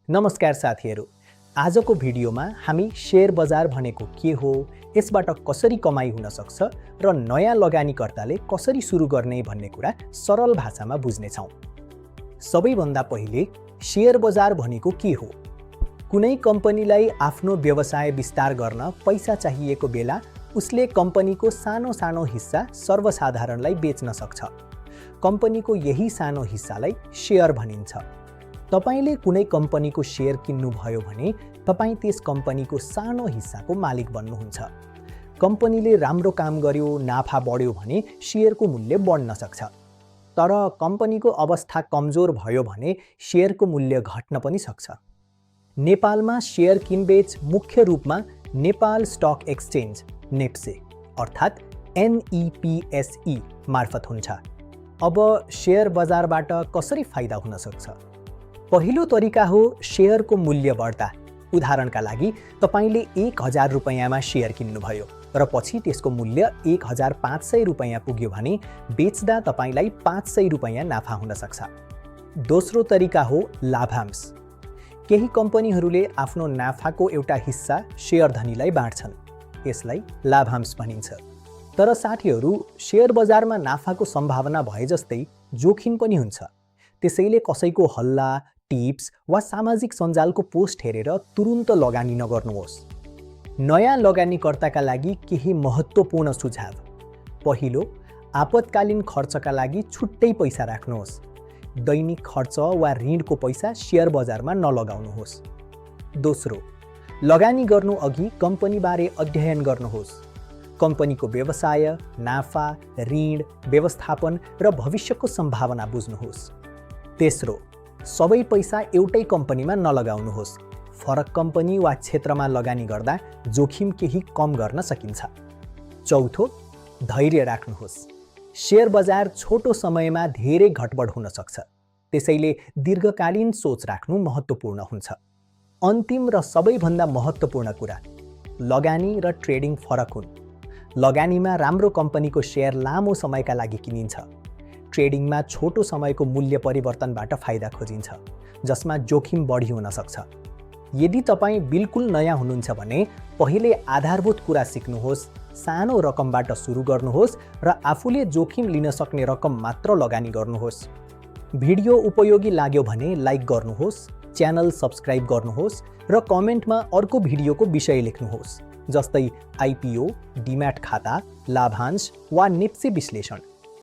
नमस्कार साथीहरू, आजको भिडियोमा हामी शेयर बजार भनेको के हो, यसबाट कसरी कमाई हुन सक्छ र नयाँ लगानीकर्ताले कसरी सुरु गर्ने भन्ने कुरा सरल भाषामा बुझ्नेछौँ। सबैभन्दा पहिले शेयर बजार भनेको के हो? कुनै कम्पनीलाई आफ्नो व्यवसाय विस्तार गर्न पैसा चाहिएको बेला उसले कम्पनीको सानो हिस्सा सर्वसाधारणलाई बेच्न सक्छ। कम्पनीको यही सानो हिस्सालाई शेयर भनिन्छ। तपाईले कुनै कम्पनीको शेयर किन्नुभयो भने तपाई त्यस कम्पनीको सानो हिस्साको मालिक बन्नुहुन्छ। कम्पनीले राम्रो काम गर्यो, नाफा बढ्यो भने शेयरको मूल्य बढ्न सक्छ। तर कम्पनीको अवस्था कमजोर भयो भने शेयरको मूल्य घट्न पनि सक्छ। नेपालमा शेयर किनबेच मुख्य रूपमा नेपाल स्टक एक्सचेन्ज नेप्से अर्थात् NEPSE मार्फत हुन्छ। अब शेयर बजारबाट कसरी फाइदा हुन सक्छ? पहिलो तरिका हो शेयरको मूल्य बढ्दा। उदाहरणका लागि तपाईले 1000 रुपैयाँमा शेयर किन्नुभयो र पछि त्यसको मूल्य 1500 रुपैयाँ पुग्यो भने बेच्दा तपाईलाई 500 रुपैयाँ नाफा हुन सक्छ। दोस्रो तरिका हो लाभांश। केही कम्पनीहरूले आफ्नो नाफाको एउटा हिस्सा शेयर धनीलाई बाँड्छन्, यसलाई लाभांश भनिन्छ। तर साथीहरू, शेयर बजारमा नाफाको सम्भावना भए जस्तै जोखिम पनि हुन्छ। त्यसैले कसैको हल्ला, टिप्स वा सामाजिक सञ्जालको पोस्ट हेरेर तुरुन्त लगानी नगर्नुहोस्। नयाँ लगानीकर्ताका लागि केही महत्त्वपूर्ण सुझाव। पहिलो, आपतकालीन खर्चका लागि छुट्टै पैसा राख्नुहोस्। दैनिक खर्च वा ऋणको पैसा शेयर बजारमा नलगाउनुहोस्। दोस्रो, लगानी गर्नु अघि कम्पनीबारे अध्ययन गर्नुहोस्। कम्पनीको व्यवसाय, नाफा, ऋण, व्यवस्थापन र भविष्यको सम्भावना बुझ्नुहोस्। तेस्रो, सबै पैसा एउटै कम्पनीमा नलगाउनुहोस्। फरक कम्पनी वा क्षेत्रमा लगानी गर्दा जोखिम केही कम गर्न सकिन्छ। चौथो, धैर्य राख्नुहोस्। शेयर बजार छोटो समयमा धेरै घटबड हुन सक्छ, त्यसैले दीर्घकालीन सोच राख्नु महत्त्वपूर्ण हुन्छ। अन्तिम र सबैभन्दा महत्त्वपूर्ण कुरा, लगानी र ट्रेडिङ फरक हुन्। लगानीमा राम्रो कम्पनीको शेयर लामो समयका लागि किनिन्छ। ट्रेडिङमा छोटो समयको मूल्य परिवर्तनबाट फाइदा खोजिन्छ, जसमा जोखिम बढी हुन सक्छ। यदि तपाईँ बिल्कुल नयाँ हुनुहुन्छ भने पहिले आधारभूत कुरा सिक्नुहोस्, सानो रकमबाट सुरु गर्नुहोस् र आफूले जोखिम लिन सक्ने रकम मात्र लगानी गर्नुहोस्। भिडियो उपयोगी लाग्यो भने लाइक गर्नुहोस्, च्यानल सब्स्क्राइब गर्नुहोस् र कमेन्टमा अर्को भिडियोको विषय लेख्नुहोस्, जस्तै IPO, डिम्याट खाता, लाभांश वा नेप्से विश्लेषण।